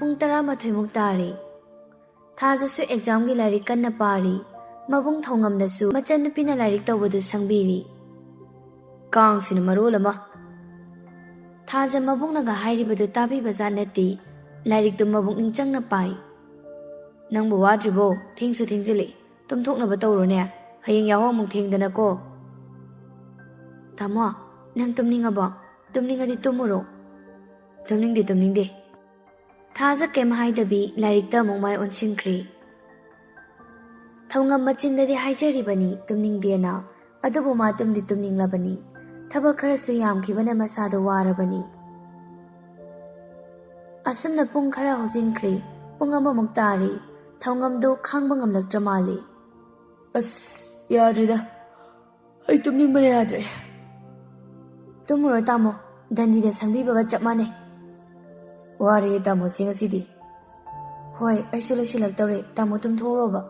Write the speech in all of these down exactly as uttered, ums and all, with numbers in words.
ꯄꯨꯡ ꯇꯔꯥꯃꯥꯊꯣꯏꯃꯨꯛ ꯇꯥꯔꯦ꯫ ꯊꯥꯖꯁꯨ ꯑꯦꯛꯖꯥꯝꯒꯤ ꯂꯥꯏꯔꯤꯛ ꯀꯟꯅ ꯄꯥꯔꯤ꯫ ꯃꯕꯨꯡ ꯊꯧꯉꯝꯅꯁꯨ ꯃꯆꯟꯅꯨꯄꯤꯅ ꯂꯥꯏꯔꯤꯛ ꯇꯧꯕꯗꯨ ꯁꯪꯕꯤꯔꯤ꯫ ꯀꯥꯡꯁꯤꯅ ꯃꯔꯣꯜ ꯑꯃ꯫ ꯊꯥꯖ ꯃꯕꯨꯡꯅꯒ ꯍꯥꯏꯔꯤꯕꯗꯨ ꯇꯥꯕꯤꯕꯖꯥꯠ ꯅꯠꯇꯦ꯫ ꯂꯥꯏꯔꯤꯛꯇꯨ ꯃꯕꯨꯛꯅꯤꯡ ꯆꯪꯅ ꯄꯥꯏ꯫ "ꯅꯪꯕꯨ ꯋꯥꯗ꯭ꯔꯤꯕꯣ? ꯊꯦꯡꯁꯨ ꯊꯦꯡꯖꯤꯜꯂꯤ꯫ ꯇꯨꯝꯊꯣꯛꯅꯕ ꯇꯧꯔꯣꯅꯦ꯫ ꯍꯌꯦꯡ ꯌꯥꯍꯧ ꯑꯃꯨꯛ ꯊꯦꯡꯗꯅꯀꯣ꯫" "ꯇꯥꯃꯣ, ꯅꯪ ꯇꯨꯝꯅꯤꯡꯉꯕꯣ? ꯇꯨꯝꯅꯤꯡꯉꯗꯤ ꯇꯨꯝꯃꯨꯔꯣ꯫" "ꯇꯨꯝꯅꯤꯡꯗꯦ, ꯇꯨꯝꯅꯤꯡꯗꯦ꯫" ꯊꯥꯖ ꯀꯩꯝ ꯍꯥꯏꯗꯕꯤ ꯂꯥꯏꯔꯤꯛꯇ ꯑꯃꯨꯛ ꯃꯥꯏ ꯑꯣꯟꯁꯤꯟꯈ꯭ꯔꯦ꯫ ꯊꯧꯉꯝ ꯃꯆꯤꯟꯗꯗꯤ ꯍꯥꯏꯖꯔꯤꯕꯅꯤ ꯇꯨꯝꯅꯤꯡꯗꯦꯅ, ꯑꯗꯨꯕꯨ ꯃꯥ ꯇꯨꯝꯗꯤ ꯇꯨꯝꯅꯤꯡꯂꯕꯅꯤ꯫ ꯊꯕꯛ ꯈꯔꯁꯨ ꯌꯥꯝꯈꯤꯕꯅ ꯃꯁꯥꯗꯣ ꯋꯥꯔꯕꯅꯤ꯫ ꯑꯁꯨꯝꯅ ꯄꯨꯡ ꯈꯔ ꯍꯧꯖꯤꯟꯈ꯭ꯔꯦ꯫ ꯄꯨꯡ ꯑꯃꯃꯨꯛ ꯇꯥꯔꯦ꯫ ꯊꯧꯉꯝꯗꯨ ꯈꯥꯡꯕ ꯉꯝꯂꯛꯇ꯭ꯔ ꯃꯥꯜꯂꯤ꯫ "ꯑꯁ, ꯌꯥꯗ꯭ꯔꯦꯗ꯫ ꯑꯩ ꯇꯨꯝꯅꯤꯡꯕꯅ ꯌꯥꯗ꯭ꯔꯦ꯫" "ꯇꯨꯝꯃꯨꯔꯣ ꯇꯥꯃꯣ, ꯗꯟꯗꯤꯗ ꯁꯪꯕꯤꯕꯒ ꯆꯞ ꯃꯥꯟꯅꯩ꯫" "ꯋꯥꯔꯦ ꯇꯥꯃꯣꯁꯤ ꯉꯁꯤꯗꯤ꯫" "ꯍꯣꯏ, ꯑꯩꯁꯨ ꯂꯣꯏꯁꯤꯜꯂꯛꯇꯧꯔꯦ, ꯇꯥꯃꯣ ꯇꯨꯝꯊꯣꯛꯎꯔꯣꯕ꯫"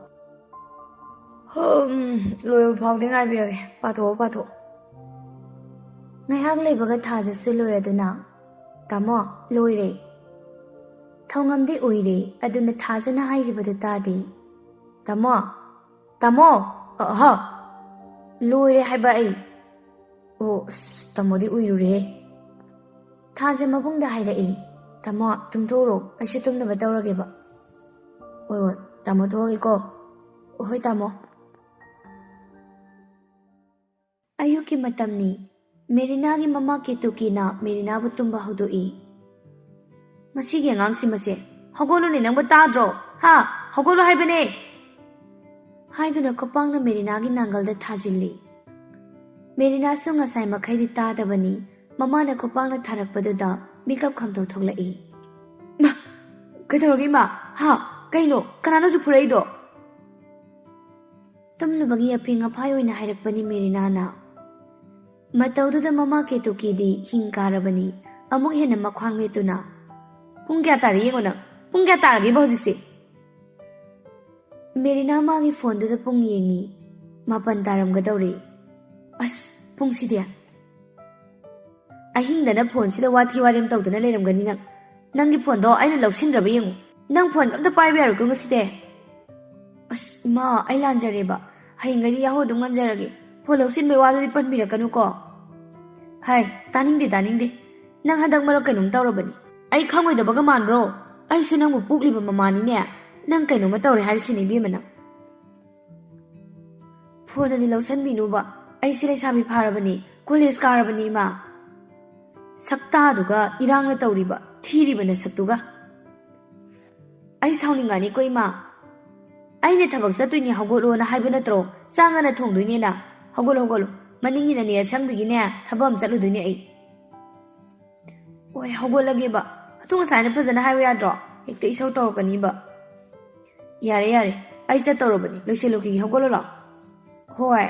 "ꯍꯝ, ꯂꯣꯏꯕ ꯐꯥꯎꯗꯤ ꯉꯥꯏꯕꯤꯔꯒꯦ, ꯄꯥꯊꯣꯛꯑꯣ, ꯄꯥꯊꯣꯛꯑꯣ꯫" ꯉꯥꯏꯍꯥꯛ ꯂꯩꯕꯒ ꯊꯥꯖꯁꯨ ꯂꯣꯏꯔꯗꯨꯅ, "ꯇꯥꯃꯣ, ꯂꯣꯏꯔꯦ꯫" ꯊꯧꯉꯝꯗꯤ ꯎꯏꯔꯦ, ꯑꯗꯨꯅ ꯊꯥꯖꯅ ꯍꯥꯏꯔꯤꯕꯗꯨ ꯇꯥꯗꯦ꯫ "ꯇꯥꯃꯣ, ꯇꯥꯃꯣ, ꯑꯍ, ꯂꯣꯏꯔꯦ ꯍꯥꯏꯕ ꯑꯩ꯫" "ꯑꯣ, ꯑꯁ, ꯇꯥꯃꯣꯗꯤ ꯎꯏꯔꯨꯔꯦꯍꯦ꯫" ꯊꯥꯖ ꯃꯕꯨꯡꯗ ꯍꯥꯏꯔꯛꯏ, "ꯇꯥꯃꯣ, ꯇꯨꯝꯊꯣꯛꯎꯔꯣ, ꯑꯩꯁꯨ ꯇꯨꯝꯅꯕ ꯇꯧꯔꯒꯦꯕ꯫" "ꯍꯣꯏ, ꯍꯣꯏ, ꯇꯥꯃꯣ ꯊꯣꯛꯑꯒꯦꯀꯣ꯫" "ꯍꯣꯏ, ꯇꯥꯃꯣ꯫" ꯑꯌꯨꯛꯀꯤ ꯃꯇꯝꯅꯤ꯫ ꯃꯦꯔꯤꯅꯥꯒꯤ ꯃꯃꯥ ꯀꯦꯇꯨꯀꯤꯅ ꯃꯦꯔꯤꯅꯥꯕꯨ ꯇꯨꯝꯕ ꯍꯧꯗꯣꯛꯏ꯫ "ꯃꯁꯤꯒꯤ ꯑꯉꯥꯡꯁꯤ ꯃꯁꯦ, ꯍꯧꯒꯠꯂꯨꯅꯦ, ꯅꯪꯕꯨ ꯇꯥꯗ꯭ꯔꯣ? ꯍꯥ? ꯍꯧꯒꯠꯂꯨ ꯍꯥꯏꯕꯅꯦ!" ꯍꯥꯏꯗꯨꯅ ꯈꯨꯄꯥꯡꯅ ꯃꯦꯔꯤꯅꯥꯒꯤ ꯅꯥꯡꯒꯜꯗ ꯊꯥꯖꯤꯜꯂꯤ꯫ ꯃꯦꯔꯤꯅꯥꯁꯨ ꯉꯁꯥꯏ ꯃꯈꯩꯗꯤ ꯇꯥꯗꯕꯅꯤ꯫ ꯃꯃꯥꯅ ꯈꯨꯄꯥꯡꯅ ꯊꯥꯔꯛꯄꯗꯨꯗ ꯃꯤꯀꯞ ꯈꯪꯇꯧ ꯊꯣꯛꯂꯛꯏ꯫ "ꯃꯥ! ꯀꯩꯗꯧꯔꯒꯦ, ꯏꯃꯥ? ꯍꯥ? ꯀꯩꯅꯣ? ꯀꯅꯥꯅꯣ ꯍꯧꯖꯤꯛ ꯐꯨꯔꯛꯏꯗꯣ?" ꯇꯨꯝꯂꯨꯕꯒꯤ ꯑꯐꯤꯡ ꯑꯐꯥꯏ ꯑꯣꯏꯅ ꯍꯥꯏꯔꯛꯄꯅꯤ ꯃꯦꯔꯤꯅꯥꯅ꯫ ꯃꯇꯧꯗꯨꯗ ꯃꯃꯥ ꯀꯦꯇꯨꯀꯤꯗꯤ ꯍꯤꯡ ꯀꯥꯔꯕꯅꯤ꯫ ꯑꯃꯨꯛ ꯍꯦꯟꯅ ꯃꯈ꯭ꯋꯥꯡ ꯃꯦꯠꯇꯨꯅ, "ꯄꯨꯡ ꯀꯌꯥ ꯇꯥꯔꯦ ꯌꯦꯡꯉꯣ ꯅꯪ꯫ ꯄꯨꯡ ꯀꯌꯥ ꯇꯥꯔꯒꯦꯕ ꯍꯧꯖꯤꯛꯁꯦ?" ꯃꯦꯔꯤꯅꯥ ꯃꯥꯒꯤ ꯐꯣꯟꯗꯨꯗ ꯄꯨꯡ ꯌꯦꯡꯉꯤ꯫ ꯃꯥꯄꯟ ꯇꯥꯔꯝꯒꯗꯧꯔꯦ꯫ "ꯑꯁ, ꯄꯨꯡꯁꯤꯗꯤ?" "ꯑꯍꯤꯡꯗꯅ ꯐꯣꯟꯁꯤꯗ ꯋꯥꯊꯤ ꯋꯥꯔꯦꯝ ꯇꯧꯗꯅ ꯂꯩꯔꯝꯒꯅꯤ ꯅꯪ꯫ ꯅꯪꯒꯤ ꯐꯣꯟꯗꯣ ꯑꯩꯅ ꯂꯧꯁꯤꯟꯗ꯭ꯔꯕ ꯌꯦꯡꯉꯨ꯫ ꯅꯪ ꯐꯣꯟ ꯑꯝꯇ ꯄꯥꯏꯕ ꯌꯥꯔꯣꯏꯀꯣ ꯉꯁꯤꯗꯤ꯫ ꯑꯁ ꯏꯃꯥ, ꯑꯩ ꯂꯥꯟꯖꯔꯦꯕ꯫ ꯍꯌꯦꯡꯗꯩꯗꯤ ꯌꯥꯍꯧ ꯑꯗꯨꯝ ꯉꯟꯖꯔꯒꯦ꯫ ꯐꯣꯟ ꯂꯧꯁꯤꯟꯕꯩ ꯋꯥꯗꯨꯗꯤ ꯄꯟꯕꯤꯔꯛꯀꯅꯨꯀꯣ꯫ ꯍꯥꯏ, ꯇꯥꯅꯤꯡꯗꯦ, ꯇꯥꯅꯤꯡꯗꯦ꯫ ꯅꯪ ꯍꯟꯗꯛ ꯃꯔꯛ ꯀꯩꯅꯣꯝ ꯇꯧꯔꯕꯅꯤ꯫ ꯑꯩ ꯈꯪꯉꯣꯏꯗꯕꯒ ꯃꯥꯟꯕ꯭ꯔꯣ? ꯑꯩꯁꯨ ꯅꯪꯕꯨ ꯄꯣꯛꯂꯤꯕ ꯃꯃꯥꯅꯤꯅꯦ꯫ ꯅꯪ ꯀꯩꯅꯣꯝꯃ ꯇꯧꯔꯦ ꯍꯥꯏꯔꯤꯁꯤꯅꯦ ꯏꯕꯦꯝꯃ ꯅꯪ꯫ ꯐꯣꯟ ꯑꯅꯤ ꯂꯧꯁꯟꯕꯤꯅꯨꯕ꯫ ꯑꯩꯁꯦ ꯂꯩꯁꯥꯕꯤ ꯐꯥꯔꯕꯅꯤ, ꯀꯣꯂꯦꯖ ꯀꯥꯔꯕꯅꯤ ꯏꯃꯥ꯫ ꯁꯛꯇꯥꯗꯨꯒ ꯏꯔꯥꯡꯅ ꯇꯧꯔꯤꯕ, ꯊꯤꯔꯤꯕ ꯅꯁꯛꯇꯨꯒ꯫ ꯑꯩ ꯁꯥꯎꯅꯤꯡꯉꯛꯑꯅꯤꯀꯣ ꯏꯃꯥ꯫ ꯑꯩꯅ ꯊꯕꯛ ꯆꯠꯇꯣꯏꯅꯤ ꯍꯧꯒꯠꯂꯣꯅ ꯍꯥꯏꯕ ꯅꯠꯇ꯭ꯔꯣ? ꯆꯥꯛ ꯉꯟꯅ ꯊꯣꯡꯗꯣꯏꯅꯦꯅ꯫ ꯍꯧꯒꯠꯂꯣ, ꯍꯧꯒꯠꯂꯣ꯫ ꯃꯅꯤꯡꯒꯤ ꯅꯅꯦ ꯑꯁꯪꯕꯤꯒꯤꯅꯦ ꯊꯕꯛ ꯑꯃ ꯆꯠꯂꯨꯗꯣꯏꯅꯦ ꯑꯩ꯫ ꯍꯣꯏ, ꯍꯧꯒꯠꯂꯒꯦꯕ꯫ ꯑꯗꯨ ꯉꯁꯥꯏꯅ ꯐꯖꯅ ꯍꯥꯏꯕ ꯌꯥꯗ꯭ꯔꯣ? ꯍꯦꯛꯇ ꯏꯁꯧ ꯇꯧꯔꯛꯀꯅꯤꯕ꯫ ꯌꯥꯔꯦ, ꯌꯥꯔꯦ, ꯑꯩ ꯆꯠꯇꯧꯔꯕꯅꯤ, ꯂꯣꯏꯁꯤꯜꯂꯨꯈꯤꯒꯦ, ꯍꯧꯒꯠꯂꯣ ꯂꯥꯎ꯫ ꯍꯣꯏ꯫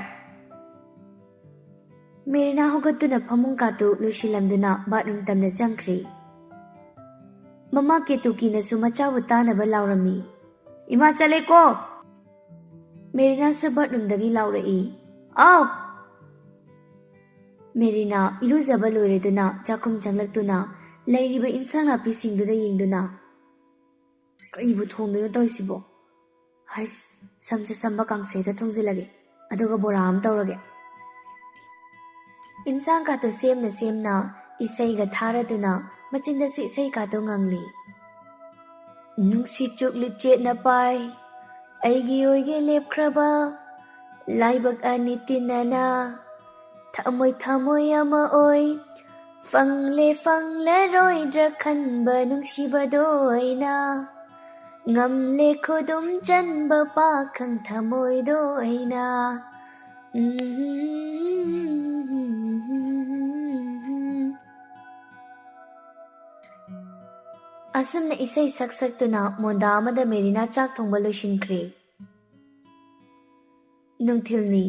ꯃꯦꯔꯤꯅꯥ ꯍꯧꯒꯠꯇꯨꯅ ꯐꯃꯨꯡ ꯀꯥꯇꯨ ꯂꯣꯏꯁꯤꯜꯂꯝꯗꯨꯅ ꯕꯥꯠꯔꯨꯝ ꯇꯝꯅ ꯆꯪꯈ꯭ꯔꯦ꯫ ꯃꯃꯥ ꯀꯦꯇꯨꯀꯤꯅꯁꯨ ꯃꯆꯥꯕꯨ ꯇꯥꯅꯕ ꯂꯥꯎꯔꯝꯃꯤ, "ꯏꯃꯥ ꯆꯠꯂꯦꯀꯣ!" ꯃꯦꯔꯤꯅꯥꯁꯨ ꯕꯥꯠꯔꯨꯝꯗꯒꯤ ꯂꯥꯎꯔꯛꯏ, "ꯑꯥꯎ!" ꯃꯦꯔꯤꯅꯥ ꯏꯔꯨꯖꯕ ꯂꯣꯏꯔꯗꯨꯅ ꯆꯥꯛꯈꯨꯝ ꯆꯪꯂꯛꯇꯨꯅ ꯂꯩꯔꯤꯕ ꯏꯟꯁꯥꯡ ꯅꯥꯄꯤꯁꯤꯡꯗꯨꯗ ꯌꯦꯡꯗꯨꯅ, "ꯀꯩꯕꯨ ꯊꯣꯡꯗꯣꯏꯅꯣ ꯇꯧꯔꯤꯁꯤꯕꯣ? ꯍꯩꯁ, ꯁꯝꯁꯨ ꯁꯝꯕ, ꯀꯥꯡꯁꯣꯏꯗ ꯊꯣꯡꯖꯤꯜꯂꯒꯦ, ꯑꯗꯨꯒ ꯕꯣꯔꯥ ꯑꯃ ꯇꯧꯔꯒꯦ꯫" ꯏꯟꯁꯥꯡ ꯀꯥꯇꯨ ꯁꯦꯝꯅ ꯁꯦꯝꯅ ꯏꯁꯩꯒ ꯊꯥꯔꯗꯨꯅ ꯃꯆꯤꯟꯗꯁꯨ ꯏꯁꯩ ꯀꯥꯇꯨ ꯉꯪꯂꯤ꯫ ꯅꯨꯡꯁꯤ ꯆꯨꯞꯂꯤ ꯆꯦꯠꯅ ꯄꯥꯏ, ꯑꯩꯒꯤ ꯑꯣꯏꯒꯦ ꯂꯦꯞꯈ꯭ꯔꯕ ꯂꯥꯏꯕꯛ ꯑꯅꯤ ꯇꯤꯟꯅꯅ꯫ ꯊꯃꯣꯏ ꯊꯃꯣꯏ ꯑꯃ ꯑꯣꯏ, ꯐꯪꯂꯦ ꯐꯪꯂꯔꯣꯏꯗ꯭ꯔꯥ ꯈꯟꯕ ꯅꯨꯡꯁꯤꯕꯗꯣ ꯑꯩꯅ꯫ ꯉꯝꯂꯦ ꯈꯨꯗꯨꯝ ꯆꯟꯕ ꯄꯥꯈꯪ ꯊꯃꯣꯏꯗꯣ ꯑꯩꯅ꯫ ꯎꯝ꯫ ꯑꯁꯨꯝꯅ ꯏꯁꯩ ꯁꯛ ꯁꯛꯇꯨꯅ ꯃꯣꯟꯗꯥ ꯑꯃꯗ ꯃꯦꯔꯤꯅꯥ ꯆꯥꯛ ꯊꯣꯡꯕ ꯂꯣꯏꯁꯤꯟꯈ꯭ꯔꯦ꯫ ꯅꯨꯡꯊꯤꯜꯅꯤ꯫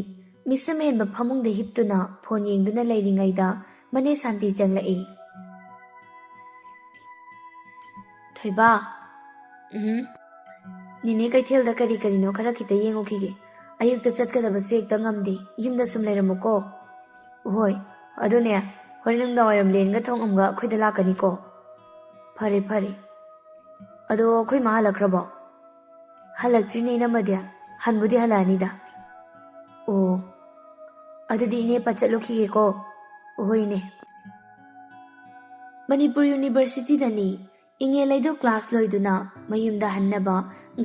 ꯃꯤꯁꯨꯝ ꯍꯦꯟꯕ ꯐꯃꯨꯡꯗ ꯍꯤꯞꯇꯨꯅ ꯐꯣꯟ ꯌꯦꯡꯗꯨꯅ ꯂꯩꯔꯤꯉꯩꯗ ꯃꯅꯦ ꯁꯥꯟꯇꯤ ꯆꯪꯂꯛꯏ꯫ "ꯊꯣꯏꯕ꯫" "ꯎꯝ?" "ꯅꯦꯅꯦ ꯀꯩꯊꯦꯜꯗ ꯀꯔꯤ ꯀꯔꯤꯅꯣ ꯈꯔ ꯈꯤꯇ ꯌꯦꯡꯉꯨꯈꯤꯒꯦ꯫ ꯑꯌꯨꯛꯇ ꯆꯠꯀꯗꯕꯁꯨ ꯍꯦꯛꯇ ꯉꯝꯗꯦ꯫ ꯌꯨꯝꯗ ꯁꯨꯝ ꯂꯩꯔꯝꯃꯨꯀꯣ꯫" "ꯍꯣꯏ꯫ ꯑꯗꯨꯅꯦ, ꯍꯣꯔꯦꯟ ꯅꯨꯡꯗꯥꯡꯋꯥꯏꯔꯝ ꯂꯦꯟꯒ ꯊꯣꯡ ꯑꯃꯒ ꯑꯩꯈꯣꯏꯗ ꯂꯥꯛꯀꯅꯤꯀꯣ?" "ꯐꯔꯦ, ꯐꯔꯦ꯫ ꯑꯗꯣ ꯑꯩꯈꯣꯏ ꯃꯥ ꯍꯜꯂꯛꯈ꯭ꯔꯕꯣ?" "ꯍꯜꯂꯛꯇ꯭ꯔꯤꯅꯦ, ꯏꯅꯝꯃꯗꯤ꯫ ꯍꯟꯕꯨꯗꯤ ꯍꯜꯂꯛꯑꯅꯤꯗ꯫" "ꯑꯣ, ꯑꯗꯨꯗꯤ ꯏꯅꯦ ꯄꯠ ꯆꯠꯂꯨꯈꯤꯒꯦꯀꯣ꯫" "ꯍꯣꯏ, ꯏꯅꯦ꯫" ꯃꯅꯤꯄꯨꯔ ꯌꯨꯅꯤꯚꯔꯁꯤꯇꯤꯗꯅꯤ꯫ ꯏꯉꯦꯂꯩꯗꯨ ꯀ꯭ꯂꯥꯁ ꯂꯣꯏꯗꯨꯅ ꯃꯌꯨꯝꯗ ꯍꯟꯅꯕ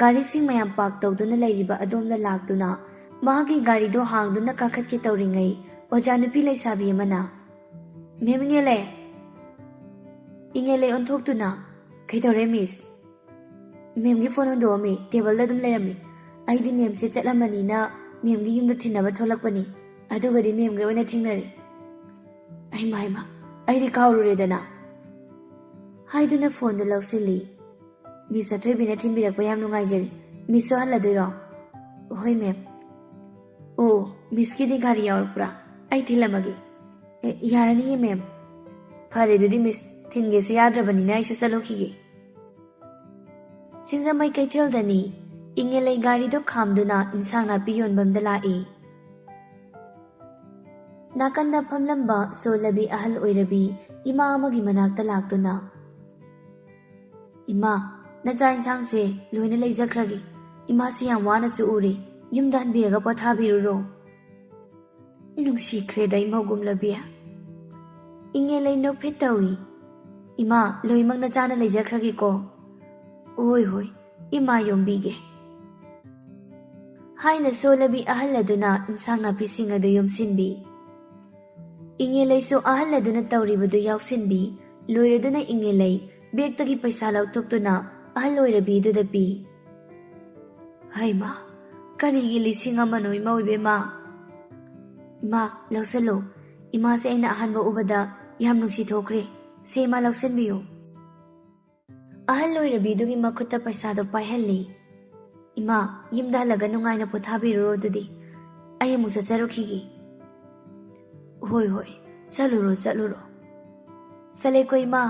ꯒꯥꯔꯤꯁꯤꯡ ꯃꯌꯥꯝ ꯄꯥꯔꯛ ꯇꯧꯗꯨꯅ ꯂꯩꯔꯤꯕ ꯑꯗꯣꯝꯗ ꯂꯥꯛꯇꯨꯅ ꯃꯍꯥꯛꯀꯤ ꯒꯥꯔꯤꯗꯨ ꯍꯥꯡꯗꯨꯅ ꯀꯥꯈꯠꯀꯦ ꯇꯧꯔꯤꯉꯩ, ꯑꯣꯖꯥ ꯅꯨꯄꯤ ꯂꯩꯁꯥꯕꯤ ꯑꯃꯅ, "ꯃꯦꯝ ꯏꯉꯦꯂꯩ!" ꯏꯉꯦꯂꯩ ꯑꯣꯟꯊꯣꯛꯇꯨꯅ, "ꯀꯩꯗꯧꯔꯦ, ꯃꯤꯁ?" "ꯃꯦꯝꯒꯤ ꯐꯣꯟ ꯍꯨꯟꯗꯣꯛꯑꯝꯃꯤ, ꯇꯦꯕꯜꯗ ꯑꯗꯨꯝ ꯂꯩꯔꯝꯃꯤ꯫ ꯑꯩꯗꯤ ꯃꯦꯝꯁꯦ ꯆꯠꯂꯝꯃꯅꯤꯅ ꯃꯦꯝꯒꯤ ꯌꯨꯝꯗ ꯊꯤꯟꯅꯕ ꯊꯣꯛꯂꯛꯄꯅꯤ, ꯑꯗꯨꯒꯗꯤ ꯃꯦꯝꯒ ꯑꯣꯏꯅ ꯊꯦꯡꯅꯔꯦ꯫" "ꯑꯩꯃ, ꯍꯩꯃ, ꯑꯩꯗꯤ ꯀꯥꯎꯔꯨꯔꯦꯗꯅ!" ꯍꯥꯏꯗꯨꯅ ꯐꯣꯟꯗꯨ ꯂꯧꯁꯤꯜꯂꯤ꯫ "ꯃꯤꯁ ꯑꯊꯣꯏꯕꯤꯅ ꯊꯤꯟꯕꯤꯔꯛꯄ ꯌꯥꯝ ꯅꯨꯡꯉꯥꯏꯖꯔꯦ꯫ ꯃꯤꯁꯁꯨ ꯍꯜꯂꯗꯣꯏꯔꯣ?" "ꯍꯣꯏ, ꯃꯦꯝ꯫" "ꯑꯣ, ꯃꯤꯁꯀꯤꯗꯤ ꯒꯥꯔꯤ ꯌꯥꯎꯔꯛꯄ꯭ꯔꯥ? ꯑꯩ ꯊꯤꯜꯂꯝꯃꯒꯦ꯫" "ꯑꯦ, ꯌꯥꯔꯅꯤꯌꯦ, ꯃꯦꯝ꯫" "ꯐꯔꯦ, ꯑꯗꯨꯗꯤ ꯃꯤꯁ, ꯊꯤꯟꯒꯦꯁꯨ ꯌꯥꯗ꯭ꯔꯕꯅꯤꯅ ꯑꯩꯁꯨ ꯆꯠꯂꯨꯈꯤꯒꯦ꯫" ꯁꯤꯡꯖꯃꯩ ꯀꯩꯊꯦꯜꯗꯅꯤ꯫ ꯏꯉꯦꯂꯩ ꯒꯥꯔꯤꯗꯨ ꯈꯥꯝꯗꯨꯅ ꯏꯟꯁꯥꯡ ꯅꯥꯄꯤ ꯌꯣꯟꯐꯝꯗ ꯂꯥꯛꯏ꯫ ꯅꯥꯀꯟꯗ ꯐꯝꯂꯝꯕ ꯁꯣꯜꯂꯕꯤ ꯑꯍꯜ ꯑꯣꯏꯔꯕꯤ ꯏꯃꯥ ꯑꯃꯒꯤ ꯃꯅꯥꯛꯇ ꯂꯥꯛꯇꯨꯅ, "ꯏꯃꯥ, ꯅꯆꯥ ꯏꯟꯁꯥꯡꯁꯦ ꯂꯣꯏꯅ ꯂꯩꯖꯈ꯭ꯔꯒꯦ꯫ ꯏꯃꯥꯁꯤ ꯌꯥꯝ ꯋꯥꯅꯁꯨ ꯎꯔꯦ꯫ ꯌꯨꯝꯗ ꯍꯟꯕꯤꯔꯒ ꯄꯣꯊꯥꯕꯤꯔꯨꯔꯣ꯫" "ꯅꯨꯡꯁꯤꯈ꯭ꯔꯦꯗ, ꯏꯃꯧꯒꯨꯝꯂꯕꯤ꯫" ꯏꯉꯦꯂꯩ ꯅꯣꯛꯐꯦꯠ ꯇꯧꯏ꯫ "ꯏꯃꯥ, ꯂꯣꯏꯃꯛ ꯅꯆꯥꯅ ꯂꯩꯖꯈ꯭ꯔꯒꯦꯀꯣ꯫" "ꯍꯣꯏ, ꯍꯣꯏ, ꯏꯃꯥ ꯌꯣꯝꯕꯤꯒꯦ꯫" ꯍꯥꯏꯅ ꯁꯣꯜꯂꯕꯤ ꯑꯍꯜ ꯑꯗꯨꯅ ꯏꯟꯁꯥꯡ ꯅꯥꯄꯤꯁꯤꯡ ꯑꯗꯨ ꯌꯣꯝꯁꯤꯟꯕꯤ꯫ ꯏꯉꯦꯂꯩꯁꯨ ꯑꯍꯜ ꯑꯗꯨꯅ ꯇꯧꯔꯤꯕꯗꯨ ꯌꯥꯎꯁꯤꯟꯕꯤ꯫ ꯂꯣꯏꯔꯗꯨꯅ ꯏꯉꯦꯂꯩ ꯕꯦꯒꯇꯒꯤ ꯄꯩꯁꯥ ꯂꯧꯊꯣꯛꯇꯨꯅ ꯑꯍꯜ ꯑꯣꯏꯔꯕꯤꯗꯨꯗ ꯄꯤ꯫ "ꯍꯩꯃꯥ, ꯀꯔꯤꯒꯤ ꯂꯤꯁꯤꯡ ꯑꯃꯅꯣ, ꯏꯃꯧ ꯏꯕꯦꯝꯃ?" "ꯏꯃꯥ, ꯂꯧꯁꯤꯜꯂꯨ꯫ ꯏꯃꯥꯁꯦ ꯑꯩꯅ ꯑꯍꯥꯟꯕ ꯎꯕꯗ ꯌꯥꯝ ꯅꯨꯡꯁꯤ ꯊꯣꯛꯈ꯭ꯔꯦ꯫ ꯁꯦ, ꯏꯃꯥ, ꯂꯧꯁꯤꯟꯕꯤꯌꯨ꯫" ꯑꯍꯜ ꯑꯣꯏꯔꯕꯤꯗꯨꯒꯤ ꯃꯈꯨꯠꯇ ꯄꯩꯁꯥꯗꯣ ꯄꯥꯏꯍꯜꯂꯤ꯫ "ꯏꯃꯥ, ꯌꯨꯝꯗ ꯍꯜꯂꯒ ꯅꯨꯡꯉꯥꯏꯅ ꯄꯣꯊꯥꯕꯤꯔꯨꯔꯣ ꯑꯗꯨꯗꯤ꯫ ꯑꯩ ꯑꯃꯨꯛ ꯆꯠꯆꯔꯨꯈꯤꯒꯦ꯫" "ꯍꯣꯏ, ꯍꯣꯏ, ꯆꯠꯂꯨꯔꯣ, ꯆꯠꯂꯨꯔꯣ꯫" "ꯆꯠꯂꯦꯀꯣ, ꯏꯃꯥ꯫"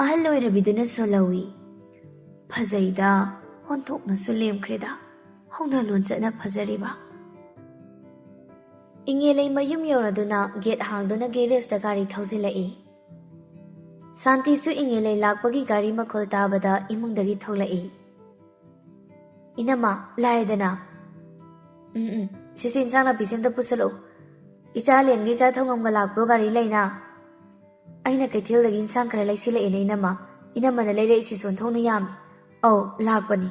ꯑꯍꯜ ꯑꯣꯏꯔꯕꯤꯗꯨꯅ ꯁꯣꯜꯍꯧꯏ꯫ "ꯐꯖꯩꯗ, ꯑꯣꯟꯊꯣꯛꯅꯁꯨ ꯂꯦꯝꯈ꯭ꯔꯦꯗ, ꯍꯧꯅ ꯂꯣꯟꯆꯠꯅ ꯐꯖꯔꯤꯕ꯫" ꯏꯉꯦꯂꯩ ꯃꯌꯨꯝ ꯌꯧꯔꯗꯨꯅ ꯒꯦꯠ ꯍꯥꯡꯗꯨꯅ ꯒꯦꯔꯦꯖꯇ ꯒꯥꯔꯤ ꯊꯧꯖꯤꯜꯂꯛꯏ꯫ ꯁꯥꯟꯇꯤꯁꯨ ꯏꯉꯦꯂꯩ ꯂꯥꯛꯄꯒꯤ ꯒꯥꯔꯤ ꯃꯈꯣꯜ ꯇꯥꯕꯗ ꯏꯃꯨꯡꯗꯒꯤ ꯊꯣꯛꯂꯛꯏ꯫ "ꯏꯅꯝꯃ, ꯂꯥꯛꯑꯦꯗꯅ꯫ ꯎꯝ, ꯎꯝ, ꯁꯤꯁꯦ ꯏꯟꯁꯥꯡ ꯅꯥꯄꯤꯁꯦ ꯑꯝꯇ ꯄꯨꯁꯜꯂꯛꯎ꯫ ꯏꯆꯥ ꯂꯦꯟꯒ ꯏꯆꯥ ꯊꯧꯉꯝꯒ ꯂꯥꯛꯄ꯭ꯔꯣ ꯒꯥꯔꯤ ꯂꯩꯅ?" "ꯑꯩꯅ ꯀꯩꯊꯦꯜꯗꯒꯤ ꯏꯟꯁꯥꯡ ꯈꯔ ꯂꯩꯁꯤꯜꯂꯛꯑꯦꯅꯦ ꯏꯅꯝꯃ꯫ ꯏꯅꯝꯃꯅ ꯂꯩꯔꯛꯏꯁꯤꯁꯨ ꯑꯣꯟꯊꯣꯛꯅ ꯌꯥꯝꯃꯤ꯫" "ꯑꯧ, ꯂꯥꯛꯄꯅꯤ꯫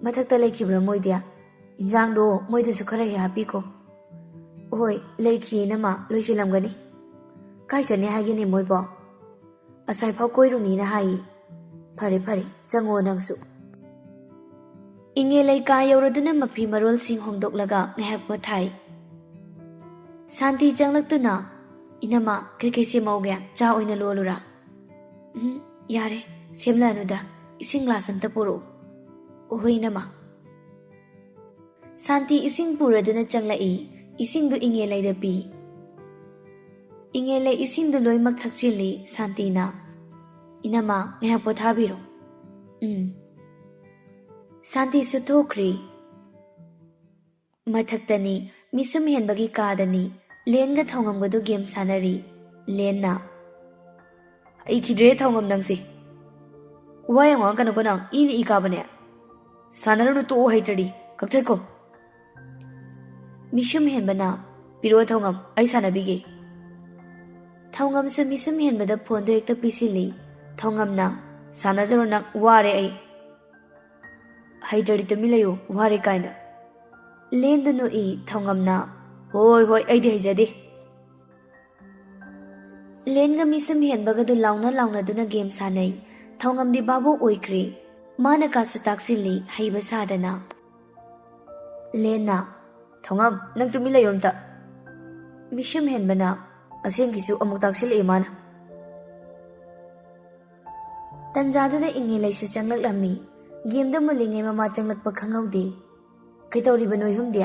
ꯃꯊꯛꯇ ꯂꯩꯈꯤꯕ꯭ꯔꯥ ꯃꯣꯏꯗꯤ? ꯏꯟꯁꯥꯡꯗꯣ ꯃꯣꯏꯗꯁꯨ ꯈꯔ ꯍꯦꯛ ꯍꯥꯞꯄꯤꯈꯣ꯫" "ꯍꯣꯏ, ꯂꯩꯈꯤ ꯏꯅꯝꯃ, ꯂꯣꯏꯁꯤꯜꯂꯝꯒꯅꯤ꯫" "ꯀꯥꯏ ꯆꯠꯅꯤ ꯍꯥꯏꯒꯦꯅꯦ ꯃꯣꯏꯕꯣ?" "ꯑꯁꯥꯏꯐꯥꯎ ꯀꯣꯏꯔꯨꯅꯤꯅ ꯍꯥꯏꯌꯦ꯫" "ꯐꯔꯦ, ꯐꯔꯦ, ꯆꯪꯉꯣ ꯅꯪꯁꯨ꯫" ꯏꯉꯦ ꯂꯩꯀꯥ ꯌꯧꯔꯗꯨꯅ ꯃꯐꯤ ꯃꯔꯣꯜꯁꯤꯡ ꯍꯣꯡꯗꯣꯛꯂꯒ ꯉꯥꯏꯍꯥꯛ ꯄꯣꯊꯥꯏ꯫ ꯁꯥꯟꯇꯤ ꯆꯪꯂꯛꯇꯨꯅ, "ꯏꯅꯝꯃ, ꯀꯩꯀꯩ ꯁꯦꯝꯃꯧꯒꯦ? ꯆꯥ ꯑꯣꯏꯅ ꯂꯣꯜꯂꯨꯔꯥ?" "ꯎꯝ, ꯌꯥꯔꯦ, ꯁꯦꯝꯂꯛꯑꯅꯨꯗ꯫ ꯏꯁꯤꯡ ꯒ꯭ꯂꯥꯁ ꯑꯝꯇ ꯄꯨꯔꯛꯎ꯫" "ꯍꯣꯏ, ꯏꯅꯝꯃ꯫" ꯁꯥꯟꯇꯤ ꯏꯁꯤꯡ ꯄꯨꯔꯗꯨꯅ ꯆꯪꯂꯛꯏ꯫ ꯏꯁꯤꯡꯗꯨ ꯏꯉꯦꯂꯩꯗ ꯄꯤ꯫ ꯏꯉꯦꯂꯩ ꯏꯁꯤꯡꯗꯨ ꯂꯣꯏꯃꯛ ꯊꯛꯆꯤꯜꯂꯤ ꯁꯥꯟꯇꯤꯅ꯫ "ꯏꯅꯝꯃ, ꯉꯥꯏꯍꯥꯛ ꯄꯣꯊꯥꯕꯤꯔꯣ꯫" "ꯎꯝ꯫" ꯁꯥꯟꯇꯤꯁꯨ ꯊꯣꯛꯈ꯭ꯔꯤ꯫ ꯃꯊꯛꯇꯅꯤ, ꯃꯤꯁꯨꯝ ꯍꯦꯟꯕꯒꯤ ꯀꯥꯗꯅꯤ꯫ ꯂꯦꯟꯒ ꯊꯧꯉꯝꯒꯗꯨ ꯒꯦꯝ ꯁꯥꯟꯅꯔꯤ꯫ ꯂꯦꯟꯅ, "ꯍꯩꯈꯤꯗ꯭ꯔꯦ ꯊꯧꯉꯝ ꯅꯪꯁꯦ꯫ ꯋꯥ ꯌꯥꯝ ꯉꯥꯡꯉꯛꯀꯅꯨꯀꯣ ꯅꯪ, ꯏꯅ ꯏ ꯀꯥꯕꯅꯦ꯫ ꯁꯥꯟꯅꯔꯨꯅꯨ, ꯇꯣꯛꯑꯣ, ꯍꯩꯇ꯭ꯔꯗꯤ꯫ ꯀꯛꯊꯠꯈꯣ꯫" ꯃꯤꯁꯨꯝ ꯍꯦꯟꯕꯅ, "ꯄꯤꯔꯛꯑꯣ ꯊꯧꯉꯝ, ꯑꯩ ꯁꯥꯟꯅꯕꯤꯒꯦ꯫" ꯊꯧꯉꯝꯁꯨ ꯃꯤꯁꯨꯝ ꯍꯦꯟꯕꯗ ꯐꯣꯟꯗꯨ ꯍꯦꯛꯇ ꯄꯤꯁꯤꯜꯂꯤ꯫ ꯊꯧꯉꯝꯅ, "ꯁꯥꯟꯅꯖꯔꯣ ꯅꯪ, ꯋꯥꯔꯦ ꯑꯩ꯫" "ꯍꯩꯇ꯭ꯔꯗꯤ ꯇꯨꯃꯤꯟ ꯂꯩꯌꯨ, ꯋꯥꯔꯦ ꯀꯥꯏꯅ꯫" ꯂꯦꯟꯗꯨ ꯅꯣꯛꯏ꯫ ꯊꯧꯉꯝꯅ, "ꯍꯣꯏ, ꯍꯣꯏ, ꯑꯩꯗꯤ ꯍꯩꯖꯗꯦ꯫" ꯂꯦꯟꯒ ꯃꯤꯁꯨꯝ ꯍꯦꯟꯕꯒꯗꯨ ꯂꯥꯎꯅ ꯂꯥꯎꯅꯗꯨꯅ ꯒꯦꯝ ꯁꯥꯟꯅꯩ꯫ ꯊꯧꯉꯝꯗꯤ ꯚꯥꯕꯣꯛ ꯑꯣꯏꯈ꯭ꯔꯦ꯫ ꯃꯥꯅ ꯀꯥꯁꯨ ꯇꯥꯛꯁꯤꯜꯂꯤ, ꯍꯩꯕ ꯁꯥꯗꯅ꯫ ꯂꯦꯟꯅ, "ꯊꯧꯉꯝ, ꯅꯪ ꯇꯨꯃꯤꯟ ꯂꯩꯌꯣ ꯑꯝꯇ꯫" ꯃꯤꯁꯨꯝ ꯍꯦꯟꯕꯅ, "ꯑꯁꯦꯡꯒꯤꯁꯨ ꯑꯃꯨꯛ ꯇꯥꯛꯁꯤꯜꯂꯛꯑꯦ ꯃꯥꯅ꯫" ꯇꯟꯖꯥꯗꯨꯗ ꯏꯉꯦꯂꯩꯁꯨ ꯆꯪꯂꯛꯂꯝꯃꯤ꯫ ꯒꯦꯝꯗ ꯃꯨꯜꯂꯤꯉꯩ ꯃꯃꯥ ꯆꯪꯂꯛꯄ ꯈꯪꯍꯧꯗꯦ꯫ "ꯀꯩꯗꯧꯔꯤꯕ ꯅꯣꯏ ꯑꯍꯨꯝꯗꯤ?"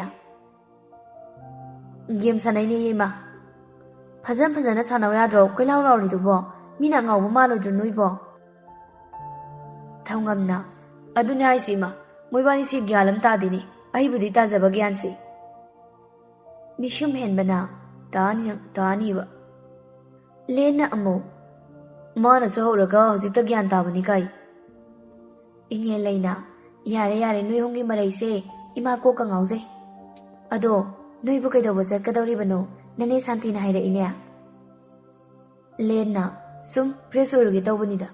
"ꯒꯦꯝ ꯁꯥꯟꯅꯩꯅꯦ, ꯏꯃꯥ꯫" "ꯐꯖꯅ ꯐꯖꯅ ꯁꯥꯟꯅꯧ ꯌꯥꯗ꯭ꯔꯣ? ꯀꯣꯏꯂꯥꯎ ꯂꯥꯎꯔꯤꯗꯨꯕꯣ? ꯃꯤꯅ ꯑꯉꯥꯎꯕ ꯃꯥꯜꯂꯣꯏꯗ꯭ꯔꯣ ꯅꯣꯏꯕꯣ?" ꯊꯧꯉꯝꯅ, "ꯑꯗꯨꯅꯦ ꯍꯥꯏꯁꯤ, ꯏꯃꯥ꯫ ꯃꯣꯏꯕꯥꯅꯤꯁꯤ ꯒ꯭ꯌꯥꯟ ꯑꯃ ꯇꯥꯗꯦꯅꯦ꯫ ꯑꯩꯕꯨꯗꯤ ꯇꯥꯖꯕ ꯒ꯭ꯌꯥꯟꯁꯤ꯫" ꯃꯤꯁꯨꯝ ꯍꯦꯟꯕꯅ, "ꯇꯥꯅꯤ ꯅꯪ, ꯇꯥꯅꯤꯕ꯫" ꯂꯦꯟꯅ ꯑꯃꯨꯛ, ꯃꯥꯅꯁꯨ ꯍꯧꯔꯒ ꯍꯧꯖꯤꯛꯇ ꯒ꯭ꯌꯥꯟ ꯇꯥꯕꯅꯤ ꯀꯥꯏ꯫ ꯏꯉꯦꯜ ꯂꯩꯅ, "ꯌꯥꯔꯦ, ꯌꯥꯔꯦ, ꯅꯣꯏ ꯑꯍꯨꯝꯒꯤ ꯃꯔꯩꯁꯦ ꯏꯃꯥ ꯀꯣꯛꯀ ꯉꯥꯎꯖꯩ꯫ ꯑꯗꯣ ꯅꯣꯏꯕꯨ ꯀꯩꯗꯧꯕ ꯆꯠꯀꯗꯧꯔꯤꯕꯅꯣ? ꯅꯅꯦ ꯁꯥꯟꯇꯤꯅ ꯍꯥꯏꯔꯛꯏꯅꯦ꯫" ꯂꯦꯟꯅ, "ꯁꯨꯝ ꯐ꯭ꯔꯦꯁ ꯑꯣꯏꯔꯨꯒꯦ ꯇꯧꯕꯅꯤꯗ꯫"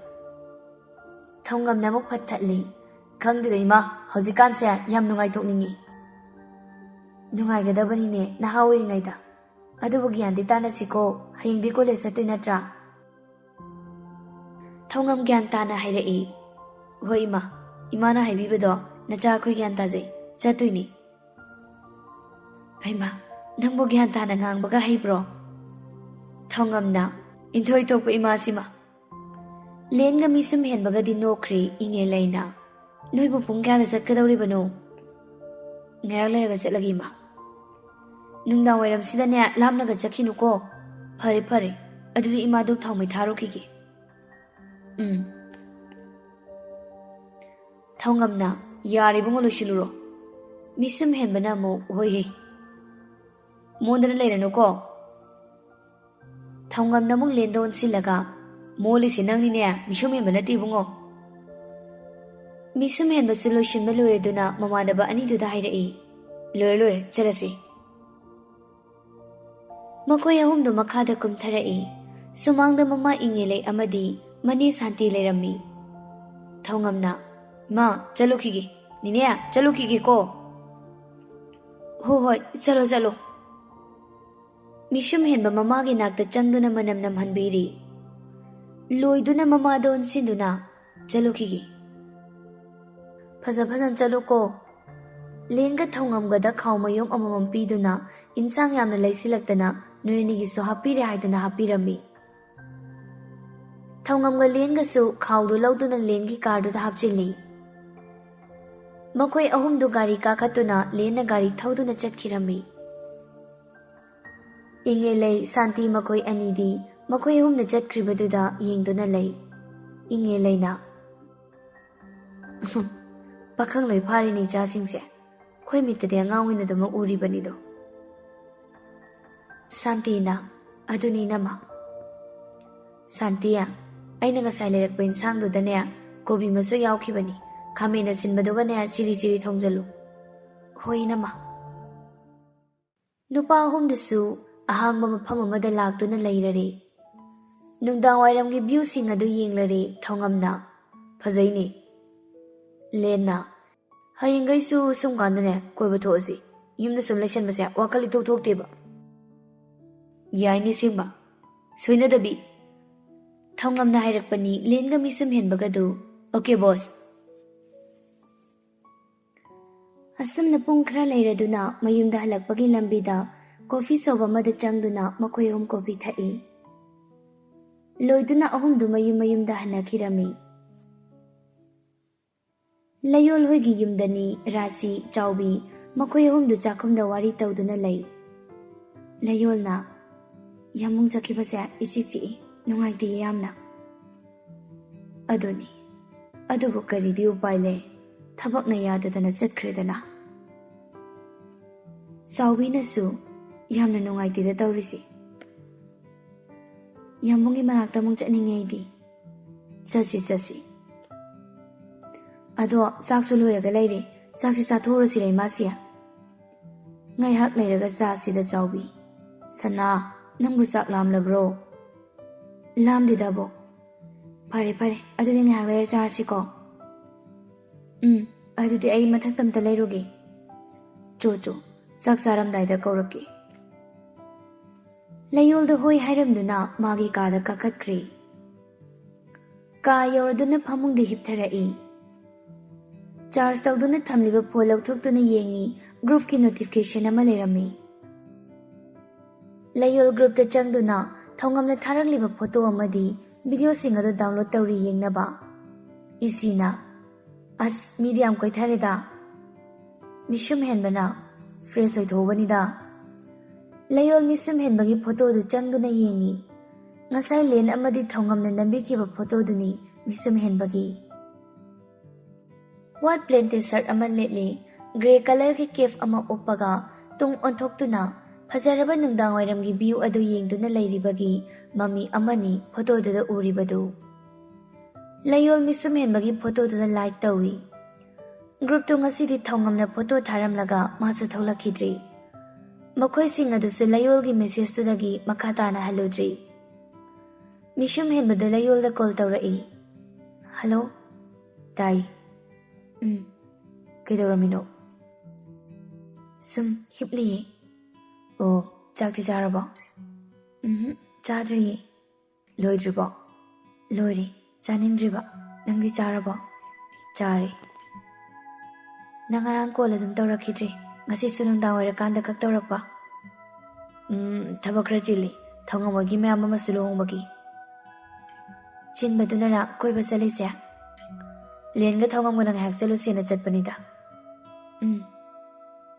ꯊꯧꯉꯝꯅ ꯑꯃꯨꯛ ꯐꯠ ꯊꯠꯂꯤ꯫ "ꯈꯪꯗꯦꯗ ꯏꯃꯥ, ꯍꯧꯖꯤꯛꯀꯥꯟꯁꯦ ꯌꯥꯝ ꯅꯨꯡꯉꯥꯏꯊꯣꯛꯅꯤꯡꯉꯤ꯫" "ꯅꯨꯡꯉꯥꯏꯒꯗꯕꯅꯤꯅꯦ ꯅꯍꯥ ꯑꯣꯏꯔꯤꯉꯩꯗ꯫ ꯑꯗꯨꯕꯨ ꯒ꯭ꯌꯥꯟꯗꯤ ꯇꯥꯅꯁꯤꯀꯣ, ꯍꯌꯦꯡꯗꯤ ꯀꯣꯂꯦꯖ ꯆꯠꯇꯣꯏ ꯅꯠꯇ꯭ꯔꯥ?" ꯊꯧꯉꯝ ꯒ꯭ꯌꯥꯟ ꯇꯥꯅ ꯍꯥꯏꯔꯛꯏ꯫ "ꯍꯣꯏ ꯏꯃꯥ, ꯏꯃꯥꯅ ꯍꯥꯏꯕꯤꯕꯗꯣ ꯅꯆꯥ ꯑꯩꯈꯣꯏ ꯒ꯭ꯌꯥꯟ ꯇꯥꯖꯩ, ꯆꯠꯇꯣꯏꯅꯤ꯫" "ꯍꯩꯃꯥ, ꯅꯪꯕꯨ ꯒ꯭ꯌꯥꯟ ꯇꯥꯅ ꯉꯥꯡꯕꯒ ꯍꯩꯕ꯭ꯔꯣ?" ꯊꯧꯉꯝꯅ, "ꯏꯟꯊꯣꯏ ꯊꯣꯛꯄ ꯏꯃꯥꯁꯤꯃ꯫" ꯂꯦꯟꯒ ꯃꯤꯁꯨꯝ ꯍꯦꯟꯕꯒꯗꯤ ꯅꯣꯛꯈ꯭ꯔꯦ ꯏꯉꯦꯜ ꯂꯩꯅ꯫ "ꯅꯣꯏꯕꯨ ꯄꯨꯡ ꯀꯌꯥꯗ ꯆꯠꯀꯗꯧꯔꯤꯕꯅꯣ?" "ꯉꯥꯏꯍꯥꯛ ꯂꯩꯔꯒ ꯆꯠꯂꯒꯦ ꯏꯃꯥ꯫" "ꯅꯨꯡꯗꯥꯡ ꯋꯥꯏꯔꯝꯁꯤꯗꯅꯦ ꯂꯥꯞꯅꯒ ꯆꯠꯈꯤꯅꯨꯀꯣ꯫" "ꯐꯔꯦ ꯐꯔꯦ, ꯑꯗꯨꯗꯤ ꯏꯃꯥꯗꯨ ꯊꯥꯎꯃꯩ ꯊꯥꯔꯨꯈꯤꯒꯦ꯫" "ꯎꯝ꯫" ꯊꯧꯉꯝꯅ, "ꯌꯥꯔꯦ ꯏꯕꯨꯡꯉꯣ, ꯂꯣꯏꯁꯤꯜꯂꯨꯔꯣ꯫" ꯃꯤꯁꯨꯝ ꯍꯦꯟꯕꯅ ꯑꯃꯨꯛ, "ꯍꯣꯏ ꯍꯦ, ꯃꯣꯟꯗꯅ ꯂꯩꯔꯅꯨꯀꯣ꯫" ꯊꯧꯉꯝꯅ ꯑꯃꯨꯛ ꯂꯦꯟꯗ ꯑꯣꯟꯁꯤꯜꯂꯒ, "ꯃꯣꯜꯂꯤꯁꯦ ꯅꯪꯅꯤꯅꯦ, ꯃꯤꯁꯨꯝ ꯍꯦꯟꯕ ꯅꯠꯇꯦ ꯏꯕꯨꯡꯉꯣ꯫" ꯃꯤꯁꯨꯝ ꯍꯦꯟꯕꯁꯨ ꯂꯣꯏꯁꯤꯟꯕ ꯂꯣꯏꯔꯗꯨꯅ ꯃꯃꯥꯟꯅꯕ ꯑꯅꯤꯗꯨꯗ ꯍꯥꯏꯔꯛꯏ, "ꯂꯣꯏꯔꯦ ꯂꯣꯏꯔꯦ, ꯆꯠꯂꯁꯤ꯫" ꯃꯈꯣꯏ ꯑꯍꯨꯝꯗꯨ ꯃꯈꯥꯗ ꯀꯨꯝꯊꯔꯛꯏ꯫ ꯁꯨꯃꯥꯡꯗ ꯃꯃꯥ ꯏꯉꯦꯂꯩ ꯑꯃꯗꯤ ꯃꯅꯦ ꯁꯥꯟꯇꯤ ꯂꯩꯔꯝꯃꯤ꯫ ꯊꯧꯉꯝꯅ, "ꯃꯥ, ꯆꯠꯂꯨꯈꯤꯒꯦ꯫ ꯅꯤꯅꯦ, ꯆꯠꯂꯨꯈꯤꯒꯦꯀꯣ꯫" "ꯍꯣ ꯍꯣꯏ, ꯆꯠꯂꯣ ꯆꯠꯂꯣ꯫" ꯃꯤꯁꯨꯝ ꯍꯦꯟꯕ ꯃꯃꯥꯒꯤ ꯅꯥꯛꯇ ꯆꯪꯗꯨꯅ ꯃꯅꯝ ꯅꯝꯍꯟꯕꯤꯔꯤ꯫ ꯂꯣꯏꯗꯨꯅ ꯃꯃꯥꯗ ꯑꯣꯟꯁꯤꯟꯗꯨꯅ, "ꯆꯠꯂꯨꯈꯤꯒꯦ꯫ ꯐꯖ ꯐꯖꯅ ꯆꯠꯂꯨꯀꯣ꯫" ꯂꯦꯟꯒ ꯊꯧꯉꯝꯒꯗ ꯈꯥꯎ ꯃꯌꯨꯝ ꯑꯃꯃꯝ ꯄꯤꯗꯨꯅ, ꯏꯟꯁꯥꯡ ꯌꯥꯝꯅ ꯂꯩꯁꯤꯜꯂꯛꯇꯅ ꯅꯣꯏ ꯑꯅꯤꯒꯤꯁꯨ ꯍꯥꯞꯄꯤꯔꯦ ꯍꯥꯏꯗꯨꯅ ꯍꯥꯞꯄꯤꯔꯝꯃꯤ꯫ ꯊꯧꯉꯝꯒ ꯂꯦꯟꯒꯁꯨ ꯈꯥꯎꯗꯨ ꯂꯧꯗꯨꯅ ꯂꯦꯟꯒꯤ ꯀꯥꯔꯗꯨꯗ ꯍꯥꯞꯆꯤꯜꯂꯤ꯫ ꯃꯈꯣꯏ ꯑꯍꯨꯝꯗꯨ ꯒꯥꯔꯤ ꯀꯥꯈꯠꯇꯨꯅ ꯂꯦꯟꯅ ꯒꯥꯔꯤ ꯊꯧꯗꯨꯅ ꯆꯠꯈꯤꯔꯝꯃꯤ꯫ ꯏꯉꯦꯂꯩ, ꯁꯥꯟꯇꯤ ꯃꯈꯣꯏ ꯑꯅꯤꯗꯤ ꯃꯈꯣꯏ ꯑꯍꯨꯝꯅ ꯆꯠꯈ꯭ꯔꯤꯕꯗꯨꯗ ꯌꯦꯡꯗꯨꯅ ꯂꯩ꯫ ꯏꯉꯦꯂꯩꯅ, "ꯄꯥꯈꯪ ꯂꯣꯏ ꯐꯥꯔꯤꯅꯦ ꯏꯆꯥꯁꯤꯡꯁꯦ꯫ ꯑꯩꯈꯣꯏ ꯃꯤꯠꯇꯗꯤ ꯑꯉꯥꯡ ꯑꯣꯏꯅ ꯑꯗꯨꯃꯛ ꯎꯔꯤꯕꯅꯤꯗꯣ꯫" ꯁꯥꯟꯇꯤꯅ, "ꯑꯗꯨꯅꯤ ꯅꯃ꯫" ꯁꯥꯟꯇꯤ, ꯑꯩꯅ ꯉꯁꯥꯏ ꯂꯩꯔꯛꯄ ꯏꯟꯁꯥꯡꯗꯨꯗꯅꯦ, ꯀꯣꯕꯤ ꯃꯁꯣꯏ ꯌꯥꯎꯈꯤꯕꯅꯤ꯫ ꯈꯥꯃꯦꯟ ꯑꯁꯤꯟꯕꯗꯨꯒꯅꯦ ꯆꯤꯔꯤ ꯆꯤꯔꯤ ꯊꯣꯡꯖꯜꯂꯨ꯫ ꯍꯣꯏ, ꯏꯅꯝꯃ꯫ ꯅꯨꯄꯥ ꯑꯍꯨꯝꯗꯨꯁꯨ ꯑꯍꯥꯡꯕ ꯃꯐꯝ ꯑꯃꯗ ꯂꯥꯛꯇꯨꯅ ꯂꯩꯔꯔꯦ꯫ ꯅꯨꯡꯗꯥꯡ ꯋꯥꯏꯔꯝꯒꯤ ꯚ꯭ꯌꯨꯁꯤꯡ ꯑꯗꯨ ꯌꯦꯡꯂꯔꯦ ꯊꯧꯉꯝꯅ꯫ "ꯐꯖꯩꯅꯦ꯫" ꯂꯦꯟꯅ, "ꯍꯌꯦꯡꯈꯩꯁꯨ ꯁꯨꯝ ꯀꯥꯟꯗꯅꯦ ꯀꯣꯏꯕ ꯊꯣꯛꯑꯁꯤ꯫ ꯌꯨꯝꯗ ꯁꯨꯝ ꯂꯩꯁꯟꯕꯁꯦ ꯋꯥꯈꯜ ꯏꯊꯣꯛ ꯊꯣꯛꯇꯦꯕ꯫" "ꯌꯥꯏꯅꯦ ꯁꯦꯝꯕ, ꯁꯣꯏꯅꯗꯕꯤ꯫" ꯊꯧꯉꯝꯅ ꯍꯥꯏꯔꯛꯄꯅꯤ ꯂꯦꯟꯒ ꯃꯤꯁꯨꯝ ꯍꯦꯟꯕꯒꯗꯨ꯫ "ꯑꯣꯀꯦ ꯕꯣꯁ꯫" ꯑꯁꯨꯝꯅ ꯄꯨꯡ ꯈꯔ ꯂꯩꯔꯗꯨꯅ ꯃꯌꯨꯝꯗ ꯍꯜꯂꯛꯄꯒꯤ ꯂꯝꯕꯤꯗ ꯀꯣꯐꯤ ꯁꯣꯞ ꯑꯃꯗ ꯆꯪꯗꯨꯅ ꯃꯈꯣꯏ ꯑꯍꯨꯝ ꯀꯣꯐꯤ ꯊꯛꯏ꯫ ꯂꯣꯏꯗꯨꯅ ꯑꯍꯨꯝꯗꯨ ꯃꯌꯨꯝ ꯃꯌꯨꯝꯗ ꯍꯟꯅꯈꯤꯔꯝꯃꯤ꯫ ꯂꯩꯌꯣꯜ ꯍꯣꯏꯒꯤ ꯌꯨꯝꯗꯅꯤ ꯔꯥꯁꯤ, ꯆꯥꯎꯕꯤ, ꯃꯈꯣꯏ ꯑꯍꯨꯝꯗꯨ ꯆꯥꯛꯈꯨꯝꯗ ꯋꯥꯔꯤ ꯇꯧꯗꯨꯅ ꯂꯩ꯫ ꯂꯩꯌꯣꯜꯅ, "ꯌꯥꯝꯕꯨꯡ ꯆꯠꯈꯤꯕꯁꯦ ꯏꯆꯤꯛ ꯆꯤꯛꯏ, ꯅꯨꯡꯉꯥꯏꯇꯦ ꯌꯥꯝꯅ꯫" "ꯑꯗꯨꯅꯤ, ꯑꯗꯨꯕꯨ ꯀꯔꯤꯗꯤ ꯎꯄꯥꯏ ꯂꯩ, ꯊꯕꯛꯅ ꯌꯥꯗꯗꯅ ꯆꯠꯈ꯭ꯔꯦꯗꯅ꯫" ꯆꯥꯎꯕꯤꯅꯁꯨ, "ꯌꯥꯝꯅ ꯅꯨꯡꯉꯥꯏꯇꯦꯗ ꯇꯧꯔꯤꯁꯤ꯫ ꯌꯥꯝꯕꯨꯡꯒꯤ ꯃꯅꯥꯛꯇ ꯑꯃꯨꯛ ꯆꯠꯅꯤꯡꯉꯦ ꯑꯩꯗꯤ꯫" "ꯆꯠꯁꯤ, ꯆꯠꯁꯤ꯫ ꯑꯗꯣ ꯆꯥꯛꯁꯨ ꯂꯣꯏꯔꯒ ꯂꯩꯔꯦ, ꯆꯥꯛꯁꯤ ꯆꯥꯊꯣꯛꯎꯔꯁꯤꯔ ꯏꯃꯥꯁꯤ?" "ꯉꯥꯏꯍꯥꯛ ꯂꯩꯔꯒ ꯆꯥꯁꯤꯗ ꯆꯥꯎꯕꯤ꯫ ꯁꯅꯥ, ꯅꯪꯕꯨ ꯆꯥꯛ ꯂꯥꯝꯂꯕ꯭ꯔꯣ?" "ꯂꯥꯝꯗꯦꯗ ꯑꯕꯣꯛ꯫" "ꯐꯔꯦ ꯐꯔꯦ, ꯑꯗꯨꯗꯤ ꯉꯥꯏꯍꯥꯛ ꯂꯩꯔ ꯆꯥꯔꯁꯤꯀꯣ꯫" "ꯎꯝ, ꯑꯗꯨꯗꯤ ꯑꯩ ꯃꯊꯛꯇ ꯑꯝꯇ ꯂꯩꯔꯨꯒꯦ꯫" "ꯆꯣ ꯆꯣ, ꯆꯥꯛ ꯆꯥꯔꯝꯗꯥꯏꯗ ꯀꯧꯔꯛꯀꯦ꯫" ꯂꯩꯌꯣꯜꯗ ꯍꯣꯏ ꯍꯥꯏꯔꯝꯗꯨꯅ ꯃꯥꯒꯤ ꯀꯥꯗ ꯀꯥꯈꯠꯈ꯭ꯔꯦ꯫ ꯀꯥ ꯌꯧꯔꯗꯨꯅ ꯐꯃꯨꯡꯗ ꯍꯤꯞꯊꯔꯛꯏ꯫ ꯆꯥꯔꯖ ꯇꯧꯗꯨꯅ ꯊꯝꯂꯤꯕ ꯐꯣꯟ ꯂꯧꯊꯣꯛꯇꯨꯅ ꯌꯦꯡꯉꯤ, ꯒ꯭ꯔꯨꯞꯀꯤ ꯅꯣꯇꯤꯐꯤꯀꯦꯁꯟ ꯑꯃ ꯂꯩꯔꯝꯃꯤ꯫ ꯂꯩꯌꯣꯜ ꯒ꯭ꯔꯨꯞꯇ ꯆꯪꯗꯨꯅ ꯊꯧꯉꯝꯅ ꯊꯥꯔꯛꯂꯤꯕ ꯐꯣꯇꯣ ꯑꯃꯗꯤ ꯚꯤꯗꯤꯑꯣꯁꯤꯡ ꯑꯗꯨ ꯗꯥꯎꯟꯂꯣꯗ ꯇꯧꯔꯤ ꯌꯦꯡꯅꯕ꯫ ꯏꯁꯤꯅ, "ꯑꯁ, ꯃꯤꯗꯤ ꯌꯥꯝ ꯀꯣꯏꯊꯔꯦꯗ꯫" ꯃꯤꯁꯨꯝ ꯍꯦꯟꯕꯅ, "ꯐ꯭ꯔꯦꯁ ꯑꯣꯏꯊꯣꯛꯎꯕꯅꯤꯗ꯫" ꯂꯩꯌꯣꯜ ꯃꯤꯁꯨꯝ ꯍꯦꯟꯕꯒꯤ ꯐꯣꯇꯣꯗꯨ ꯆꯪꯗꯨꯅ ꯌꯦꯡꯉꯤ꯫ ꯉꯁꯥꯏ ꯂꯦꯟ ꯑꯃꯗꯤ ꯊꯧꯉꯝꯅ ꯅꯝꯕꯤꯈꯤꯕ ꯐꯣꯇꯣꯗꯨꯅꯤ ꯃꯤꯁꯨꯝ ꯍꯦꯟꯕꯒꯤ꯫ ꯋꯥꯏꯠ ꯄ꯭ꯂꯦꯟꯇꯦꯠ ꯁꯔꯠ ꯑꯃ ꯂꯤꯠꯂꯤ, ꯒ꯭ꯔꯦ ꯀꯂꯔꯒꯤ ꯀꯦꯞ ꯑꯃ ꯎꯞꯄꯒ ꯇꯨꯡ ꯑꯣꯟꯊꯣꯛꯇꯨꯅ ꯐꯖꯔꯕ ꯅꯨꯡꯗꯥꯡꯋꯥꯏꯔꯝꯒꯤ ꯚ꯭ꯌꯨ ꯑꯗꯨ ꯌꯦꯡꯗꯨꯅ ꯂꯩꯔꯤꯕꯒꯤ ꯃꯃꯤ ꯑꯃꯅꯤ ꯐꯣꯇꯣꯗꯨꯗ ꯎꯔꯤꯕꯗꯨ꯫ ꯂꯩꯌꯣꯜ ꯃꯤꯁꯨꯝ ꯍꯦꯟꯕꯒꯤ ꯐꯣꯇꯣꯗꯨꯗ ꯂꯥꯏꯛ ꯇꯧꯏ꯫ ꯒ꯭ꯔꯨꯞꯇꯨ ꯉꯁꯤꯗꯤ ꯊꯧꯉꯝꯅ ꯐꯣꯇꯣ ꯊꯥꯔꯝꯂꯒ ꯃꯥꯁꯨ ꯊꯣꯛꯂꯛꯈꯤꯗ꯭ꯔꯤ꯫ ꯃꯈꯣꯏꯁꯤꯡ ꯑꯗꯨꯁꯨ ꯂꯩꯌꯣꯜꯒꯤ ꯃꯦꯁꯦꯖꯇꯨꯗꯒꯤ ꯃꯈꯥ ꯇꯥꯅ ꯍꯜꯂꯨꯗ꯭ꯔꯤ꯫ ꯃꯤꯁꯨꯝ ꯍꯦꯟꯕꯗꯨ ꯂꯩꯌꯣꯜꯗ ꯀꯣꯜ ꯇꯧꯔꯛꯏ꯫ "ꯍꯜꯂꯣ?" "ꯇꯥꯏ꯫ ꯎꯝ, ꯀꯩꯗꯧꯔꯝꯃꯤꯅꯣ?" "ꯁꯨꯝ ꯍꯤꯞꯂꯤꯌꯦ꯫" "ꯑꯣ, ꯆꯥꯛꯇꯤ ꯆꯥꯔꯕꯣ?" "ꯎꯝ, ꯆꯥꯗ꯭ꯔꯤꯌꯦ꯫" "ꯂꯣꯏꯗ꯭ꯔꯤꯕꯣ?" "ꯂꯣꯏꯔꯦ, ꯆꯥꯅꯤꯡꯗ꯭ꯔꯤꯕ꯫ ꯅꯪꯗꯤ ꯆꯥꯔꯕꯣ?" "ꯆꯥꯔꯦ꯫" "ꯅꯪ ꯉꯔꯥꯡ ꯀꯣꯜ ꯑꯗꯨꯝ ꯇꯧꯔꯛꯈꯤꯗ꯭ꯔꯦ, ꯉꯁꯤꯁꯨ ꯅꯨꯡꯗꯥꯡ ꯑꯣꯏꯔꯀꯥꯟꯗ ꯈꯛ ꯇꯧꯔꯛꯄ?" "ꯎꯝ, ꯊꯕꯛ ꯈꯔ ꯆꯤꯜꯂꯤ, ꯊꯧꯉꯝ ꯍꯣꯏꯒꯤ ꯃꯌꯥꯝꯕ ꯑꯃꯁꯨ ꯂꯨꯍꯣꯡꯕꯒꯤ꯫" "ꯆꯤꯟꯕꯗꯨꯅꯔ ꯀꯣꯏꯕ ꯆꯠꯂꯤꯁꯦ?" "ꯂꯦꯟꯒ ꯊꯧꯉꯝꯒꯅ ꯉꯥꯏꯍꯥꯛ ꯆꯠꯂꯨꯁꯦꯅ ꯆꯠꯄꯅꯤꯗ꯫" "ꯎꯝ,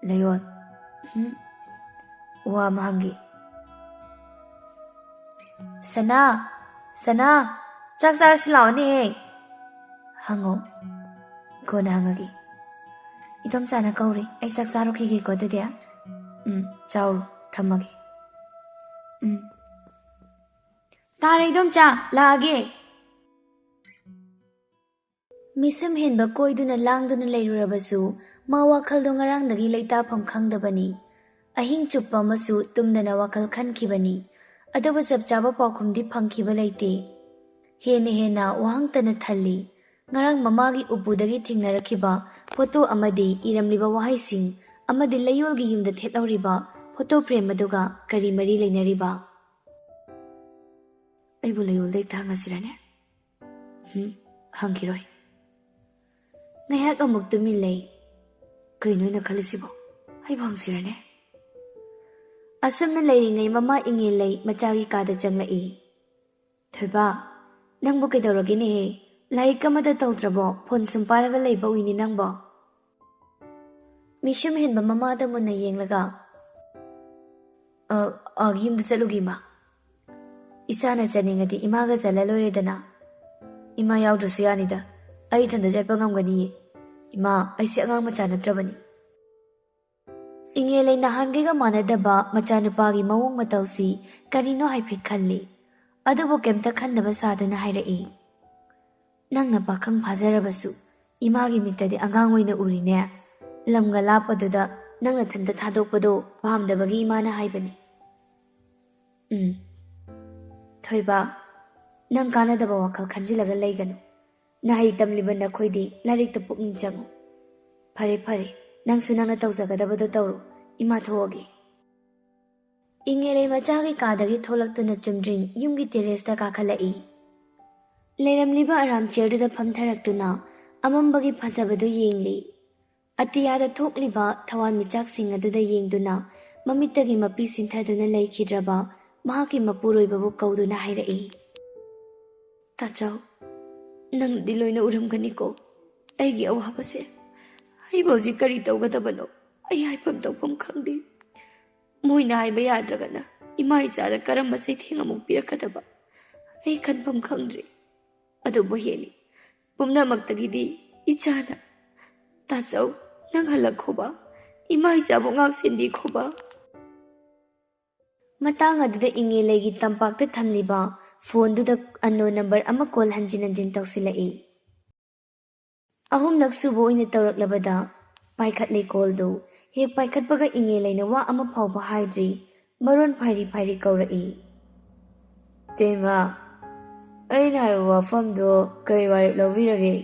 ꯂꯩꯌꯣꯜ, ꯎꯝ, ꯋꯥ ꯑꯃ ꯍꯪꯒꯦ꯫" "ꯁꯅꯥ, ꯁꯅꯥ, ꯆꯥꯛ ꯆꯥꯔꯁꯤ ꯂꯥꯛꯑꯣꯅꯦꯍꯦ꯫" "ꯍꯪꯉꯣ, ꯀꯣꯟꯅ ꯍꯪꯉꯒꯦ꯫" "ꯏꯗꯣꯝꯆꯥꯅ ꯀꯧꯔꯤ, ꯑꯩ ꯆꯥꯛ ꯆꯥꯔꯨꯈꯤꯒꯦꯀꯣ ꯑꯗꯨꯗꯤ꯫" "ꯎꯝ, ꯆꯥꯎꯔꯣ, ꯊꯝꯃꯒꯦ꯫" "ꯎꯝ, ꯇꯥꯔꯦ ꯏꯗꯣꯝꯆꯥ, ꯂꯥꯛꯑꯒꯦ꯫" ꯃꯤꯁꯨꯝ ꯍꯦꯟꯕ ꯀꯣꯏꯗꯨꯅ ꯂꯥꯡꯗꯨꯅ ꯂꯩꯔꯨꯔꯕꯁꯨ, ꯃꯥ ꯋꯥꯈꯜꯗꯣ ꯉꯔꯥꯡꯗꯒꯤ ꯂꯩꯇꯥꯐꯝ ꯈꯪꯗꯕꯅꯤ꯫ ꯑꯍꯤꯡ ꯆꯨꯞꯄ ꯑꯃꯁꯨ ꯇꯨꯝꯗꯅ ꯋꯥꯈꯜ ꯈꯟꯈꯤꯕꯅꯤ꯫ ꯑꯗꯨꯕꯨ ꯆꯞ ꯆꯥꯕ ꯄꯥꯎꯈꯨꯝꯗꯤ ꯐꯪꯈꯤꯕ ꯂꯩꯇꯦ꯫ ꯍꯦꯟꯅ ꯍꯦꯟꯅ ꯋꯥꯍꯪꯇꯅ ꯊꯜꯂꯤ꯫ ꯉꯔꯥꯡ ꯃꯃꯥꯒꯤ ꯎꯄꯨꯗꯒꯤ ꯊꯦꯡꯅꯔꯛꯈꯤꯕ ꯐꯣꯇꯣ ꯑꯃꯗꯤ ꯏꯔꯝꯂꯤꯕ ꯋꯥꯍꯩꯁꯤꯡ ꯑꯃꯗꯤ ꯂꯩꯌꯣꯜꯒꯤ ꯌꯨꯝꯗ ꯊꯦꯠꯍꯧꯔꯤꯕ ꯐꯣꯇꯣ ꯐ꯭ꯔꯦꯝ ꯑꯗꯨꯒ ꯀꯔꯤ ꯃꯔꯤ ꯂꯩꯅꯔꯤꯕ? ꯑꯩꯕꯨ ꯂꯩꯌꯣꯜꯗ ꯍꯦꯛꯇ ꯍꯪꯉꯁꯤꯔꯅꯦ? ꯍꯨꯝ, ꯍꯪꯈꯤꯔꯣꯏ꯫ ꯉꯥꯏꯍꯥꯛ ꯑꯃꯨꯛ ꯇꯨꯃꯤꯟ ꯂꯩ꯫ ꯀꯩꯅꯣ ꯑꯩꯅ ꯈꯜꯂꯤꯁꯤꯕꯣ? ꯑꯩꯕꯨ ꯍꯪꯁꯤꯔꯅꯦ? ꯑꯁꯨꯝꯅ ꯂꯩꯔꯤꯉꯩ ꯃꯃꯥ ꯏꯉꯦꯜꯂꯩ ꯃꯆꯥꯒꯤ ꯀꯥꯗ ꯆꯪꯂꯛꯏ꯫ "ꯊꯣꯏꯕ, ꯅꯪꯕꯨ ꯀꯩꯗꯧꯔꯒꯦꯅꯦꯍꯦ? ꯂꯥꯏꯔꯤꯛ ꯑꯃꯗ ꯇꯧꯗ꯭ꯔꯕꯣ? ꯐꯣꯟ ꯁꯨꯝ ꯄꯥꯏꯔꯒ ꯂꯩꯕ ꯎꯏꯅꯦ ꯅꯪꯕꯣ?" ꯃꯤꯁꯨꯝ ꯍꯦꯟꯕ ꯃꯃꯥꯗ ꯃꯨꯟꯅ ꯌꯦꯡꯂꯒ, "ꯑ, ꯑ, ꯌꯨꯝꯗ ꯆꯠꯂꯨꯒꯦ, ꯏꯃꯥ꯫ ꯏꯆꯥꯅ ꯆꯠꯅꯤꯡꯉꯗꯤ ꯏꯃꯥꯒ ꯆꯠꯂ ꯂꯣꯏꯔꯦꯗꯅ꯫ ꯏꯃꯥ ꯌꯥꯎꯗ꯭ꯔꯁꯨ ꯌꯥꯅꯤꯗ꯫ ꯑꯩ ꯏꯊꯟꯗ ꯆꯠꯄ ꯉꯝꯒꯅꯤꯌꯦ꯫ ꯏꯃꯥ, ꯑꯩꯁꯦ ꯑꯉꯥꯡ ꯃꯆꯥ ꯅꯠꯇ꯭ꯔꯕꯅꯤ꯫" ꯏꯉꯦꯜꯂꯩ ꯅꯍꯥꯟꯈꯩꯒ ꯃꯥꯟꯅꯗꯕ ꯃꯆꯥꯅꯨꯄꯥꯒꯤ ꯃꯑꯣꯡ ꯃꯇꯧꯁꯤ ꯀꯔꯤꯅꯣ ꯍꯥꯏꯐꯦꯠ ꯈꯜꯂꯤ꯫ ꯑꯗꯨꯕꯨ ꯀꯩꯝꯇ ꯈꯟꯗꯕ ꯁꯥꯗꯨꯅ ꯍꯥꯏꯔꯛꯏ, "ꯅꯪꯅ ꯄꯥꯈꯪ ꯐꯥꯖꯔꯕꯁꯨ ꯏꯃꯥꯒꯤ ꯃꯤꯠꯇꯗꯤ ꯑꯉꯥꯡ ꯑꯣꯏꯅ ꯎꯔꯤꯅꯦ꯫ ꯂꯝꯒ ꯂꯥꯞꯄꯗꯨꯗ ꯅꯪ ꯅꯊꯟꯇ ꯊꯥꯗꯣꯛꯄꯗꯣ ꯄꯥꯝꯗꯕꯒꯤ ꯏꯃꯥꯅ ꯍꯥꯏꯕꯅꯤ꯫" "ꯎꯝ꯫ ꯊꯣꯏꯕ, ꯅꯪ ꯀꯥꯟꯅꯗꯕ ꯋꯥꯈꯜ ꯈꯟꯖꯤꯜꯂꯒ ꯂꯩꯒꯅꯨ꯫ ꯅꯍꯩ ꯇꯝꯂꯤꯕ ꯅꯈꯣꯏꯗꯤ ꯂꯥꯏꯔꯤꯛꯇ ꯄꯨꯛꯅꯤꯡ ꯆꯪꯉꯨ꯫ ꯐꯔꯦ, ꯐꯔꯦ, ꯅꯪꯁꯨ ꯅꯪꯅ ꯇꯧꯖꯒꯗꯕꯗꯣ ꯇꯧꯔꯣ꯫ ꯏꯃꯥ ꯊꯣꯛꯑꯒꯦ꯫" ꯏꯉꯦꯂꯩ ꯃꯆꯥꯒꯤ ꯀꯥꯗꯒꯤ ꯊꯣꯛꯂꯛꯇꯨꯅ ꯆꯨꯝꯗ꯭ꯔꯤꯡ ꯌꯨꯝꯒꯤ ꯇꯦꯔꯦꯁꯇ ꯀꯥꯈꯠꯂꯛꯏ꯫ ꯂꯩꯔꯝꯂꯤꯕ ꯑꯔꯥꯝ ꯆꯤꯌꯔꯗꯨꯗ ꯐꯝꯊꯔꯛꯇꯨꯅ ꯑꯃꯝꯕꯒꯤ ꯐꯖꯕꯗꯨ ꯌꯦꯡꯂꯤ꯫ ꯑꯇꯤꯌꯥꯗ ꯊꯣꯛꯂꯤꯕ ꯊꯋꯥꯟꯃꯤꯆꯥꯛꯁꯤꯡ ꯑꯗꯨꯗ ꯌꯦꯡꯗꯨꯅ ꯃꯃꯤꯠꯇꯒꯤ ꯃꯄꯤ ꯁꯤꯟꯊꯗꯨꯅ ꯂꯩꯈꯤꯗ꯭ꯔꯕ ꯃꯍꯥꯛꯀꯤ ꯃꯄꯨꯔꯣꯏꯕꯕꯨ ꯀꯧꯗꯨꯅ ꯍꯥꯏꯔꯛꯏ, "ꯇꯥꯆꯧ, ꯅꯪꯗꯤ ꯂꯣꯏꯅ ꯎꯔꯝꯒꯅꯤꯀꯣ ꯑꯩꯒꯤ ꯑꯋꯥꯕꯁꯦ꯫ ꯑꯩꯕꯨ ꯍꯧꯖꯤꯛ ꯀꯔꯤ ꯇꯧꯒꯗꯕꯅꯣ ꯑꯩ ꯍꯥꯏꯐꯝ ꯇꯧꯐꯝ ꯈꯪꯗꯦ꯫ ꯃꯣꯏꯅ ꯍꯥꯏꯕ ꯌꯥꯗ꯭ꯔꯒꯅ ꯏꯃꯥ ꯏꯆꯥꯗ ꯀꯔꯝꯕ ꯆꯩꯊꯦꯡ ꯑꯃꯨꯛ ꯄꯤꯔꯛꯀꯗꯕ ꯑꯩ ꯈꯟꯐꯝ ꯈꯪꯗ꯭ꯔꯦ꯫ ꯑꯗꯨꯕꯨ ꯍꯦꯜꯂꯤ ꯄꯨꯝꯅꯃꯛꯇꯒꯤꯗꯤ ꯏꯆꯥꯅ꯫ ꯇꯥꯆꯧ, ꯅꯪ ꯍꯜꯂꯛꯈꯣꯕ, ꯏꯃꯥ ꯏꯆꯥꯕꯨ ꯉꯥꯛ ꯁꯦꯟꯕꯤꯈꯣꯕ꯫" ꯃꯇꯥꯡ ꯑꯗꯨꯗ ꯏꯉꯦꯂꯩꯒꯤ ꯇꯝꯄꯥꯛꯇ ꯊꯝꯂꯤꯕ ꯐꯣꯟꯗꯨꯗ ꯑꯟꯅꯣꯟ ꯅꯝꯕꯔ ꯑꯃ ꯀꯣꯜ ꯍꯟꯖꯤꯟ ꯍꯟꯖꯤꯟ ꯇꯧꯁꯤꯜꯂꯛꯏ꯫ ꯑꯍꯨꯝꯂꯛ ꯁꯨꯕ ꯑꯣꯏꯅ ꯇꯧꯔꯛꯂꯕꯗ ꯄꯥꯏꯈꯠꯂꯦ ꯀꯣꯜꯗꯨ꯫ ꯍꯦꯛ ꯄꯥꯏꯈꯠꯄꯒ ꯏꯉꯦꯂꯩꯅ ꯋꯥ ꯑꯃ ꯐꯥꯎꯕ ꯍꯥꯏꯗ꯭ꯔꯤ, ꯃꯔꯣꯟ ꯐꯥꯏꯔꯤ ꯐꯥꯏꯔꯤ ꯀꯧꯔꯛꯏ, "ꯇꯦꯃ, ꯑꯩꯅ ꯍꯥꯏꯕ ꯋꯥꯐꯝꯗꯣ ꯀꯔꯤ ꯋꯥꯔꯦꯞ ꯂꯧꯕꯤꯔꯒꯦ?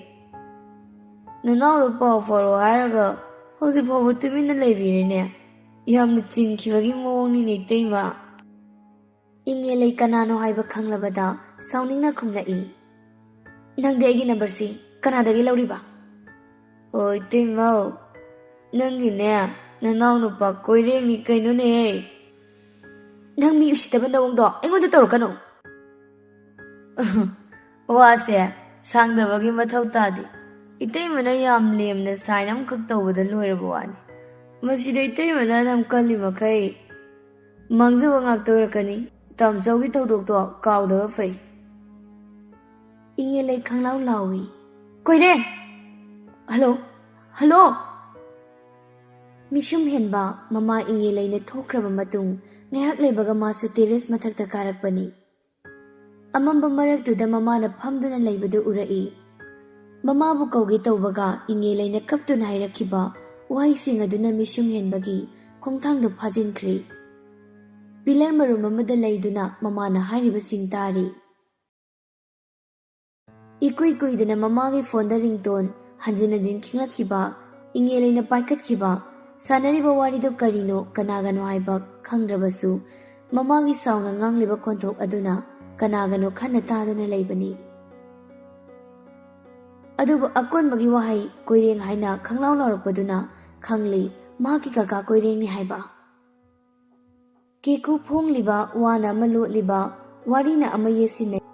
ꯅꯅꯥꯎꯗ ꯄꯥꯎ ꯐꯥꯎꯔꯛꯑꯣ ꯍꯥꯏꯔꯒ ꯍꯧꯖꯤꯛ ꯐꯥꯎꯕ ꯇꯨꯃꯤꯟꯅ ꯂꯩꯕꯤꯔꯤꯅꯦ꯫ ꯌꯥꯝꯅ ꯆꯤꯟꯈꯤꯕꯒꯤ ꯃꯑꯣꯡꯅꯤꯅꯦ, ꯏꯇꯩꯃ꯫" ꯏꯉꯦꯂꯩ ꯀꯅꯥꯅꯣ ꯍꯥꯏꯕ ꯈꯪꯂꯕꯗ ꯁꯥꯎꯅꯤꯡꯅ ꯈꯨꯝꯂꯛꯏ, "ꯅꯪꯗꯤ ꯑꯩꯒꯤ ꯅꯝꯕꯔꯁꯤ ꯀꯅꯥꯗꯒꯤ ꯂꯧꯔꯤꯕ?" "ꯑꯣ, ꯏꯇꯩꯃꯧ, ꯅꯪꯒꯤꯅꯦ ꯅꯅꯥꯎ ꯅꯨꯄꯥ ꯀꯣꯏꯔꯦꯡꯅꯤ ꯀꯩꯅꯣꯅꯦꯍꯦ꯫" "ꯅꯪ ꯃꯤ ꯎꯁꯤꯠꯇꯕ ꯅꯑꯣꯡꯗꯣ ꯑꯩꯉꯣꯟꯗ ꯇꯧꯔꯛꯀꯅꯨ꯫" "ꯋꯥꯁꯦ ꯁꯥꯡꯗꯕꯒꯤ ꯃꯊꯧ ꯇꯥꯗꯦ꯫ ꯏꯇꯩꯃꯅ ꯌꯥꯝ ꯂꯦꯝꯅ ꯁꯥꯏꯟ ꯑꯃꯈꯛ ꯇꯧꯕꯗ ꯂꯣꯏꯔꯕ ꯋꯥꯅꯤ꯫ ꯃꯁꯤꯗ ꯏꯇꯩꯃꯅ ꯅꯝ ꯀꯜꯂꯤ ꯃꯈꯩ ꯃꯥꯡꯖꯕ ꯉꯥꯛꯇ ꯑꯣꯏꯔꯛꯀꯅꯤ꯫ ꯇꯥꯃꯆꯧꯒꯤ ꯊꯧꯗꯣꯛꯇꯣ ꯀꯥꯎꯗꯕ ꯐꯩ꯫" ꯏꯉꯦꯂꯩ ꯈꯪꯂꯥꯎ ꯂꯥꯎꯏ, "ꯀꯣꯏꯔꯦ! ꯍꯜꯂꯣ! ꯍꯜꯂꯣ!" ꯃꯤꯁꯨꯝ ꯍꯦꯟꯕ ꯃꯃꯥ ꯏꯉꯦꯂꯩꯅ ꯊꯣꯛꯈ꯭ꯔꯕ ꯃꯇꯨꯡ ꯉꯥꯏꯍꯥꯛ ꯂꯩꯕꯒ ꯃꯥꯁꯨ ꯇꯦꯔꯦꯁ ꯃꯊꯛꯇ ꯀꯥꯔꯛꯄꯅꯤ꯫ ꯑꯃꯝꯕ ꯃꯔꯛꯇꯨꯗ ꯃꯃꯥꯅ ꯐꯝꯗꯨꯅ ꯂꯩꯕꯗꯨ ꯎꯔꯛꯏ꯫ ꯃꯃꯥꯕꯨ ꯀꯧꯒꯦ ꯇꯧꯕꯒ ꯏꯉꯦꯂꯩꯅ ꯀꯞꯇꯨꯅ ꯍꯥꯏꯔꯛꯈꯤꯕ ꯋꯥꯍꯩꯁꯤꯡ ꯑꯗꯨꯅ ꯃꯤꯁꯨꯝ ꯍꯦꯟꯕꯒꯤ ꯈꯣꯡꯊꯥꯡꯗꯨ ꯐꯥꯖꯤꯟꯈ꯭ꯔꯦ꯫ ꯄꯤꯂꯔ ꯃꯔꯨꯝ ꯑꯃꯗ ꯂꯩꯗꯨꯅ ꯃꯃꯥꯅ ꯍꯥꯏꯔꯤꯕꯁꯤꯡ ꯇꯥꯔꯤ꯫ ꯏꯀꯨꯏ ꯀꯨꯏꯗꯅ ꯃꯃꯥꯒꯤ ꯐꯣꯟꯗ ꯔꯤꯡꯇꯣꯟ ꯍꯟꯖꯤꯟ ꯍꯟꯖꯤꯟ ꯈꯤꯡꯂꯛꯈꯤꯕ, ꯏꯉꯦꯂꯩꯅ ꯄꯥꯏꯈꯠꯈꯤꯕ, ꯁꯥꯟꯅꯔꯤꯕ ꯋꯥꯔꯤꯗꯨ ꯀꯔꯤꯅꯣ ꯀꯅꯥꯒꯅꯣ ꯍꯥꯏꯕ ꯈꯪꯗ꯭ꯔꯕꯁꯨ, ꯃꯃꯥꯒꯤ ꯁꯥꯎꯅ ꯉꯥꯡꯂꯤꯕ ꯈꯣꯟꯊꯣꯛ ꯑꯗꯨꯅ ꯀꯅꯥꯒꯅꯣ ꯈꯟꯅ ꯇꯥꯗꯨꯅ ꯂꯩꯕꯅꯤ꯫ ꯑꯗꯨꯕꯨ ꯑꯀꯣꯟꯕꯒꯤ ꯋꯥꯍꯩ "ꯀꯣꯏꯔꯦꯡ" ꯍꯥꯏꯅ ꯈꯪꯂꯥꯎ ꯂꯥꯎꯔꯛꯄꯗꯨꯅ ꯈꯪꯂꯤ ꯃꯍꯥꯛꯀꯤ ꯀꯀꯥ ꯀꯣꯏꯔꯦꯡꯅꯤ ꯍꯥꯏꯕ꯫ ꯀꯦꯀꯨ ꯐꯣꯡꯂꯤꯕ, ꯋꯥꯅ ꯑꯃ ꯂꯣꯠꯂꯤꯕ, ꯋꯥꯔꯤꯅ ꯑꯃ ꯌꯦꯠꯁꯤꯟꯅꯩ꯫